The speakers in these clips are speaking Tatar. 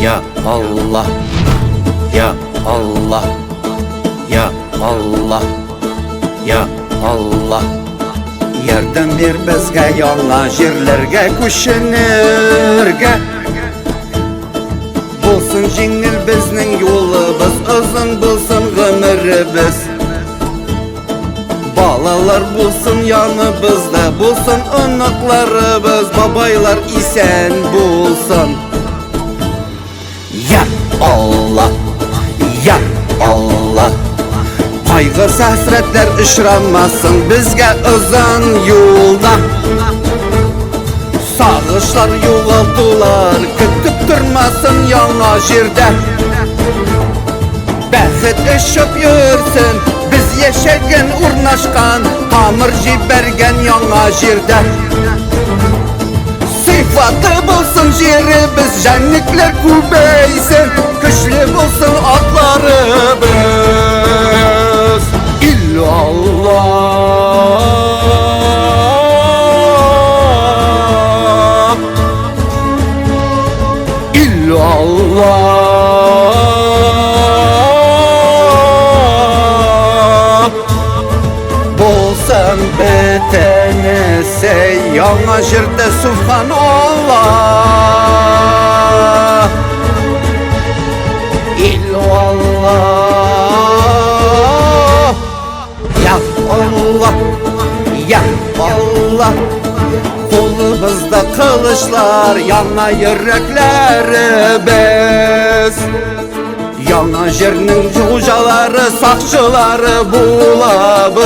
Я Алла, Я Алла, Я Алла, Я Алла. Ярдәм бир безгә яңа җирләргә күченергә. Булсын җиңел безнең юлыбыз, озын булсын гомеребез. Балалар булсын яныбызда, булсын оныкларыбыз, бабайлар исән булсын. Я Алла, я Алла. Кайгы хәсрәтләр очрамасын безгә озын юлда. Сагышлар югалтулар көтеп тормасын яңа җирдә. Бәхет очып йөрсен, без яшәгән урнашкан, тамыр җибәргән яңа җирдә. Сыйфаты булсын җиребез, җәнлекләр күбәйсен, көчле булсын атларыбыз. Илlallah. Illallah. Булсын бөтенесе яңа җирдә субханаллах. Illallah. Ya Allah, ya Allah. Кулыбызда кылычлар, яңа йөрәкләребез. Яңа җирнең хуҗалары, сакчылары булабыз.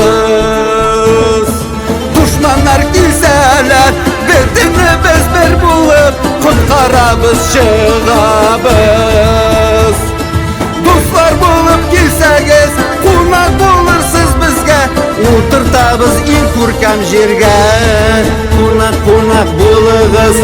Дошманнар килсәләр, бөтенебез бер булып, коткарабыз, чыгабыз. Дуслар булып килсәгез, кунак булырсыз безгә, утыртабыз иң күркәм җиргә. Кунак, кунак булыгыз.